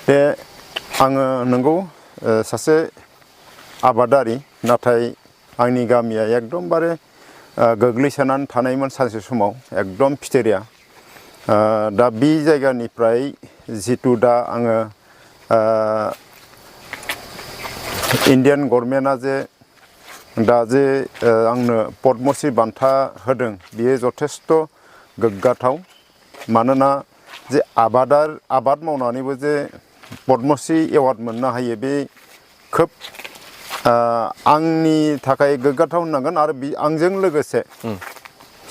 बे आङो नंगौ सासे आबादारि नाथाय आंनि गामिया एकदमबारे गोग्लैसोनानै थानायमोन सानसे समाव एकदम फिथेरिया दा बे जायगानिफ्राय जितु दा आङो इन्डियान गभर्नमेन्टआ दा जे आंनो पद्मश्री बान्था होदों बेयो जथेस्थ गोग्गाथाव मानोना जे आबाद मावनानैबो जे पद्मश्री एवार्ड मोननो हायो बे खोब आंनि थाखाय गोग्गाथाव होननांगोन आरो आंजों लोगोसे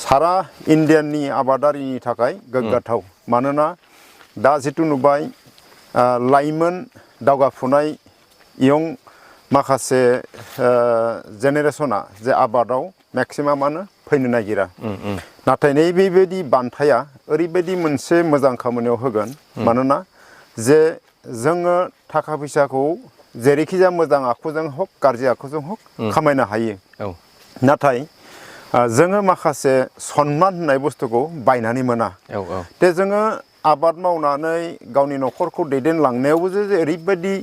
सारा इन्डियाननि आबादारिनि थाखाय गोग्गाथाव मानोना दा जितु नुबाय लाइमोन दावगाफुनाय इयं माखासे जेनेरेसना जे आबादाव मेक्सिमामानो फैनो नागिरा नाथाय नैबेबायदि बान्थाया ओरैबायदि मोनसे मोजां खामानियाव होगोन मानोना जे जोङो थाखा फैसाखौ जेरैखिजाया मोजां आखुजों हक गाज्रि आखुजों हक खामायनो हायो नाथाय जोङो माखासे सन्मान होननाय बुस्थुखौ बायनानै मोना दे जोङो आबाद मावनानै गावनि न'खरखौ दैदेनलांनायावबो जे ओरैबायदि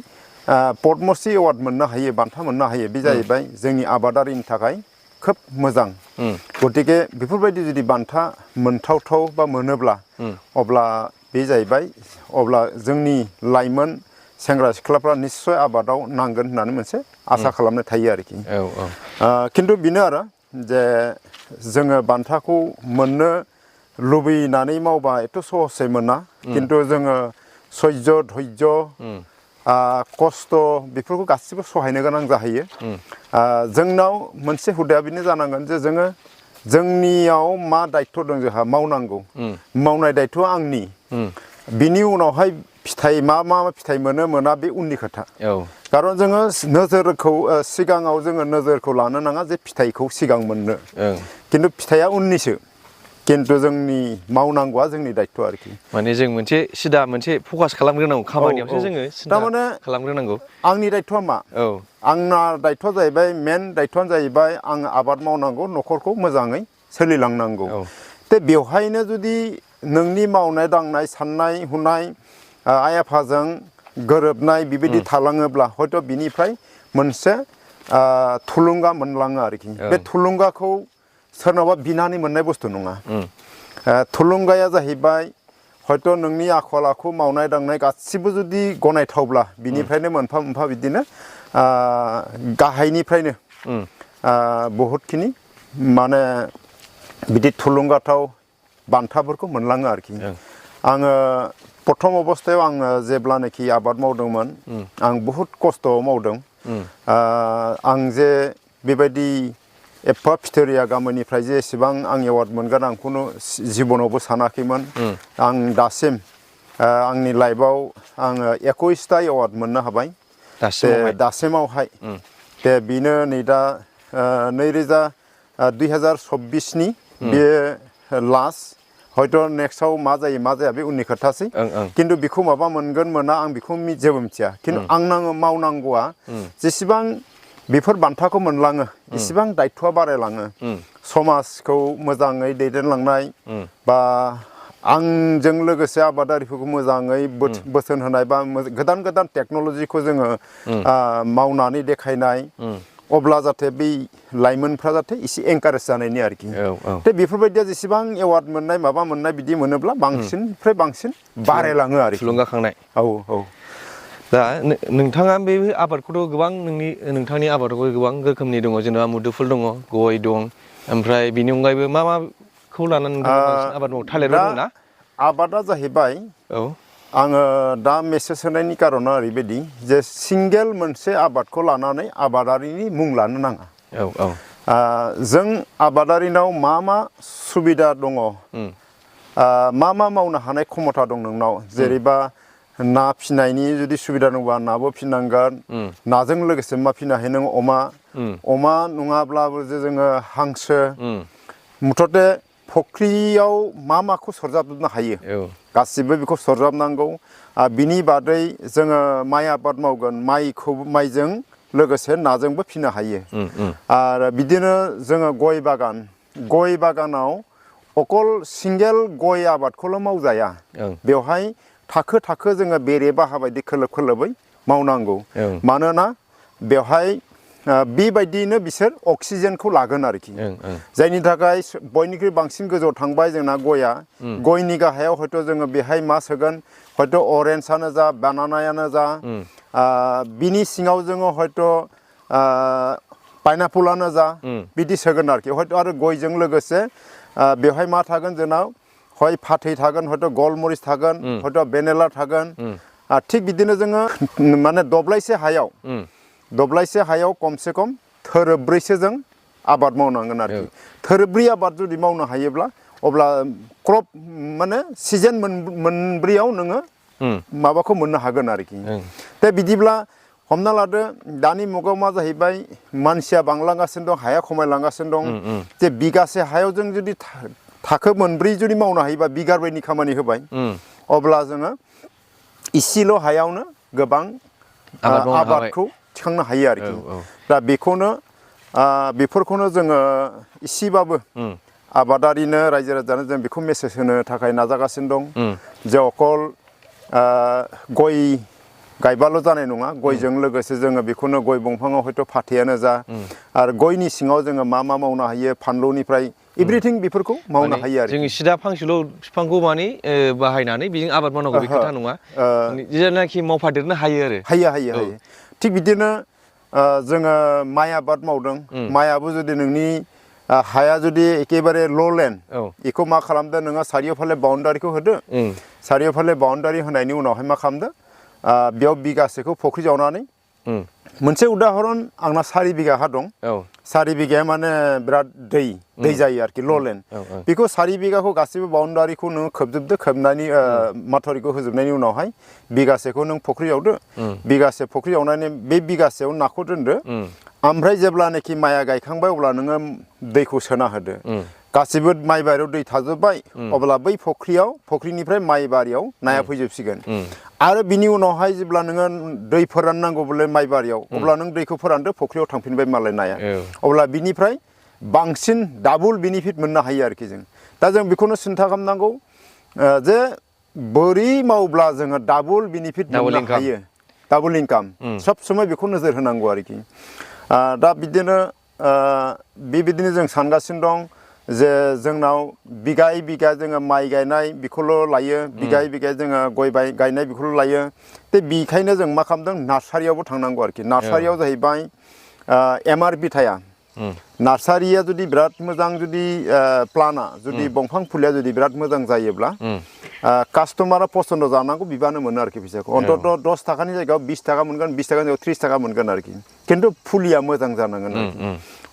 पद्मश्री एवार्ड मोननो हायो बान्था मोननो हायो बे जाहैबाय जोंनि आबादारिनि थाखाय खोब मोजां गतिके बेफोरबायदि जुदि बान्था मोनथावथाव बा मोनोब्ला अब्ला बे जाहैबाय अब्ला जोंनि लाइमोन सेंग्रा सिख्लाफ्रा निस्सय आबादाव नांगोन होननानै मोनसे आसा खालामनाय थायो आरोखि खिन्थु बेनो आरो जे जोङो बान्थाखौ मोननो लुबैनानै मावबा एथ' सहसै मोना खिन्थु जोङो सैज्य धैर्य खस्थ' बेफोरखौ गासिबो सहायनो गोनां जाहैयो जोंनाव मोनसे हुदाया बेनो जानांगोन जे जोङो जोंनियाव मा दायित्व दं जोंहा मावनांगौ मावनाय दायित्वआ आंनि बिनि उनावहाय फिथाइ मा फिथाइ मोना बे उननि खोथा खारन जोङो नोजोरखौ सिगाङाव जोङो नोजोरखौ लानो नाङा जे फिथाइखौ सिगां मोननो खिन्थु फिथाइया उननिसो खिन्थु जोंनि मावनांगौआ जोंनि दायित्व आरोखि माने जों मोनसे सिदा मोनसे फकास खालामग्रोनांगौ खामानियावसो जोङो सिदा खालामग्रोनांगौ आंनि दायित्वआ मा आंना दायित्वआ जाहैबाय मेन दायित्वआनो जाहैबाय आं आबाद मावनांगौ न'खरखौ मोजाङै सोलिलांनांगौ दा बेवहायनो जुदि नोंनि मावनाय दांनाय साननाय हुनाय आइ आफाजों गोरोबनाय बेबायदि थालाङोब्ला हयथ' बिनिफ्राय मोनसे थुलुंगा मोनलाङो आरोखि बे थुलुंगाखौ सोरनावबा बिनानै मोननाय बुस्थु नङा थुलुंगाया जाहैबाय हयथ' नोंनि आखल आखु मावनाय दांनाय गासिबो जुदि गनायथावब्ला बिनिफ्रायनो मोनफा मोनफा बिदिनो गाहायनिफ्रायनो बहुतखिनि माने बिदि थुलुंगाथाव बान्थाफोरखौ मोनलाङो आरोखि आङो प्रथम अबस्थायाव आङो जेब्लानाखि आबाद मावदोंमोन आं बहुद खस्थ' मावदों आं जे बेबायदि एफा फिथोरिया गामिनिफ्राय जे एसेबां आं एवार्ड मोनगोन आं खुनु जिबनावबो सानाखैमोन आं दासिम आंनि लाइफआव आङो 21टा एवार्ड मोननो हाबाय दासिमावहाय दे बेनो नै दा 2024नि बे लास्ट हयथ' नेक्स्टआव मा जाया बे उननि खोथासै खिन्थु बेखौ माबा मोनगोन मोना आं बेखौ जेबो मिथिया खिन्थु आंनाङो मावनांगौआ जेसेबां बेफोर बान्थाखौ मोनलाङो इसेबां दायित्वआ बारायलाङो समाजखौ मोजाङै दैदेनलांनाय बा आंजों लोगोसे आबादारिफोरखौ मोजाङै बोसोन होनाय बा गोदान गोदान टेक्न'लजिखौ जोङो मावनानै देखायनाय अब्ला जाहाथे बै लाइमोनफ्रा जाहाथे एसे एनकारेज जानायनि आरोखि दा बेफोरबायदिया जेसेबां एवार्ड मोननाय माबा मोननाय बिदि मोनोब्ला बांसिननिफ्राय बांसिन बारायलाङो आरोखि थुलुंगाखांनाय औ दा नोंथाङा बे आबादखौथ' गोबां नोंथांनि आबादावबो गोबां रोखोमनि दङ जेनेबा मुदुफुल दङ गय दं ओमफ्राय बिनि अनगायैबो माखौ लानानै नोंथाङा बांसिन आबाद मावो थालिरबो दं ना आबादा जाहैबाय आङो दा मेसेज होनायनि कारना ओरैबायदि जे सिंगेल मोनसे आबादखौ लानानै आबादारिनि मुं लानो नाङा जों आबादारिनाव मा सुबिदा दङ मा मावनो हानाय क्षमता दं नोंनाव जेरैबा ना फिनायनि जुदि सुबिदा दंबा नाबो फिनांगोन नाजों लोगोसे मा फिनो हायो नों अमा नङाब्लाबो जे जोङो हांसो मुथते फुख्रियाव माखौ सरजाबनो हायो गासिबो बेखौ सरजाबनांगौ बिनि बादै जोङो माइ आबाद मावगोन माइजों लोगोसे नाजोंबो फिनो हायो आरो बिदिनो जोङो गय बागानाव अकल सिंगेल गय आबादखौल' मावजाया बेवहाय थाखो थाखो जोङो बेरे बाहा बायदि खोलोब खोलोबै मावनांगौ मानोना बेवहाय बेबायदियैनो बिसोर अक्सिजेनखौ लागोन आरोखि जायनि थाखाय बयनिख्रुइ बांसिन गोजौआव थांबाय जोंना गया गयनि गाहायाव हयथ' जोङो बेहाय मा सोगोन हयथ' अरेन्जआनो जा बानानायानो जा बिनि सिङाव जोङो हयथ' पाइनापलानो जा बिदि सोगोन आरोखि हयथ' आरो गयजों लोगोसे बेवहाय मा थागोन जोंनाव हय फाथै थागोन हयथ' गलमरिच थागोन हयथ' भेनिला थागोन थिग बिदिनो जोङो माने दब्लायसे हायाव खमसे खम थोरोब्रैसो जों आबाद मावनांगोन आरोखि थोरोब्रै आबाद जुदि मावनो हायोब्ला अब्ला क्रप माने सिजन मोनब्रैयाव नोङो माबाखौ मोननो हागोन आरोखि दा बिदिब्ला हमना लादो दानि मुगायाव मा जाहैबाय मानसिया बांलांगासिनो दं हाया खमायलांगासिनो दं जे बिगासे हायाव जों जुदि थाखो मोनब्रै जुदि मावनो हायोबा बिगाब्रैनि खामानि होबाय अब्ला जोङो इसेल' हायावनो गोबां आबादखौ थिखांनो हायो आरोखि दा बेफोरखौनो जोङो इसेबाबो आबादारिनो रायजो राजानो जों बेखौ मेसेज होनो थाखाय नाजागासिनो दं जे अकल गय गायबाल' जानाय नङा गयजों लोगोसे जोङो बेखौनो गय दंफाङाव हयथ' फाथैयानो जा आरो गयनि सिङाव जोङो मा मावनो हायो फानलुनिफ्राय एभ्रिथिं बेफोरखौ मावनो हायो आरो जों सिदा फांसेल' बिफांखौ माने बाहायनानै बेजों आबाद मावनांगौ बे खोथा नङा जेनाखि मावफादेरनो हायो आरो हायो थिग बिदिनो जोङो माइ आबाद मावदों माइआबो जुदि नोंनि हाया जुदि एखेबारे ल'लेन्ड बेखौ मा खालामदो नोङो सारिय'फाले बाउन्डारिखौ होदो सारिय'फाले बाउन्डारि होनायनि उनावहाय मा खालामदो बेयाव बिगासेखौ फुख्रि जावनानै मोनसे उदाहरन आंना 4 बिगा हा दं 4 बिगाया माने बिराद दै जायो आरोखि ल'लेन्ड बेखौ 4 बिगाखौ गासिबो बाउन्डारिखौ नोङो खोबजोबदो खोबनायनि माथावरिखौ होजोबनायनि उनावहाय बिगासेखौ नों फुख्रि जावदो बिगासे फुख्रि जावनानै बे बिगासेयाव नाखौ दोनदो ओमफ्राय जेब्लानाखि माइया गायखांबाय अब्ला नोङो दैखौ सोना होदो गासिबो माइ बारियाव दै थाजोब्बाय अब्ला बै फुख्रिनिफ्राय माइ बारियाव नाया फैजोबसिगोन आरो बिनि उनावहाय जेब्ला नोङो दै फोराननांगौबोले माइ बारियाव अब्ला नों दैखौ फोरानदो फुख्रियाव थांफिनबाय मालाय नाया अब्ला बिनिफ्राय बांसिन डाबल बेनिफिट मोननो हायो आरोखि जों दा जों बेखौनो सिन्था खालामनांगौ जे बोरै मावब्ला जोङो डाबल बेनिफिट मोननो हायो डाबल इनकाम सब समय बेखौ नोजोर होनांगौ आरोखि दा बेबायदिनो जों सानगासिनो दं जे जोंनाव बिगायै बिगा जोङो माइ गायनाय बेखौल' लायो बिगायै बिगा जोङो गय गायनाय बेखौल' लायो दा बेखायनो जों मा खालामदों नार्सारियावबो थांनांगौ आरोखि नार्सारियाव जाहैबाय MRP थाया नार्सारिया जुदि बिराद मोजां जुदि प्लाना जुदि दंफां फुलिया जुदि बिराद मोजां जायोब्ला कास्टमारा पसन्द जानांगौ बिबानो मोनो आरोखि फैसाखौ अन्तत 10 थाखानि जायगायाव 20 थाखा मोनगोन 20 थाखानि जायगायाव 30 थाखा मोनगोन आरोखि खिन्थु फुलिया मोजां जानांगोन आरोखि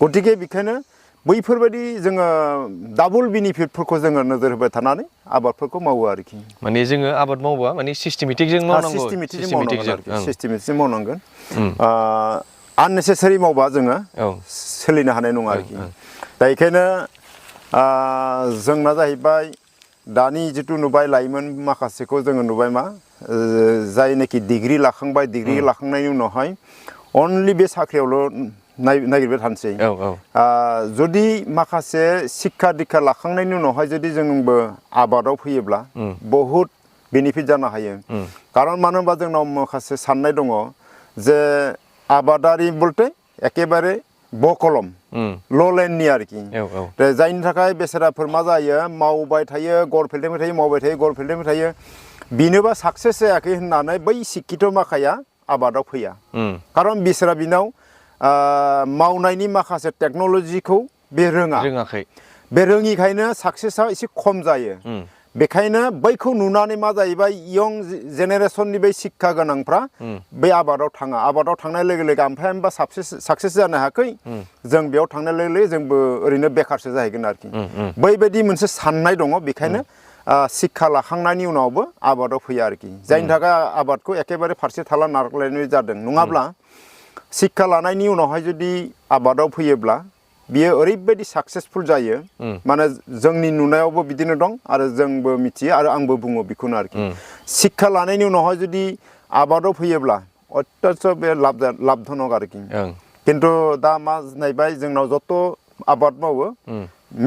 गतिके बेखायनो बैफोरबायदि जोङो डाबल बेनिफिटफोरखौ जोङो नोजोर होबाय थानानै आबादफोरखौ मावो आरोखि माने जोङो आबाद मावोबा माने सिस्टेमेटिकजों मावनांगौ सिस्टेमेटिकजों मावनांगोन आननेसेसारि मावबा जोङो सोलिनो हानाय नङा आरोखि दा बेखायनो जोंना जाहैबाय दानि जिथु नुबाय लाइमोन माखासेखौ जोङो नुबाय मा जायनोखि डिग्री लाखांनायनि उनावहाय अनलि बे साख्रियावल' नागिरबाय थानोसै जुदि माखासे शिक्षा दीक्षा लाखांनायनि उनावहाय जुदि जोंबो आबादाव फैयोब्ला बहुद बेनिफिट जानो हायो खारन मानो होनबा जोंनाव माखासे साननाय दङ जे आबादारि बलते एखेबारे बकलम ल'लेन्डनि आरोखि जायनि थाखाय बेसेराफोर मा जायो मावबाय थायो गर फेलदेंबाय थायो बिनोबा साक्सेस जायाखै होननानै बै शिक्षित माखाया आबादाव फैया खारन बिसोरा बिनाव मावनायनि माखासे टेक्न'लजिखौ बे रोङाखै बे रोङिखायनो साक्सेसआ एसे खम जायो बेखायनो बैखौ नुनानै मा जाहैबाय इयं जेनेरेसननि बै शिक्षा गोनांफ्रा बै आबादाव थाङा आबादाव थांनाय लोगो लोगो ओमफ्राय होनबा साक्सेस जानो हायाखै जों बेयाव थांनाय लोगो लोगो जोंबो ओरैनो बेखारसो जाहैगोन आरोखि बैबायदि मोनसे साननाय दङ बेखायनो शिक्षा लाखांनायनि उनावबो आबादाव फैया आरोखि जायनि थाखाय आबादखौ एखेबारे फारसे थाला नारख्लायनाय जादों नङाब्ला शिक्षा लानायनि उनावहाय जुदि आबादाव फैयोब्ला बियो ओरैबायदि साक्सेसफुल जायो माने जोंनि नुनायावबो बिदिनो दं आरो जोंबो मिथियो आरो आंबो बुङो बेखौनो आरोखि शिक्षा लानायनि उनावहाय जुदि आबादाव फैयोब्ला अत्यन्त बे लाबधनक आरोखि खिन्थु दा मा नायबाय जोंनाव जत आबाद मावो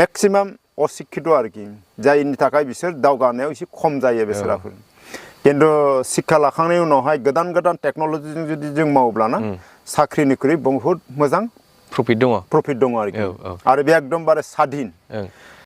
मेक्सिमाम अशिक्षित आरोखि जायनि थाखाय बिसोर दावगानायाव एसे खम जायो बेसोराफोर खिन्थु शिक्षा लाखांनायनि उनावहाय गोदान गोदान टेक्न'लजिजों जुदि जों मावोब्लाना साख्रिनिख्रुइ बहुत मोजां प्रफिट दङ दं आरोखि आरो बे एकदमबारे सादिन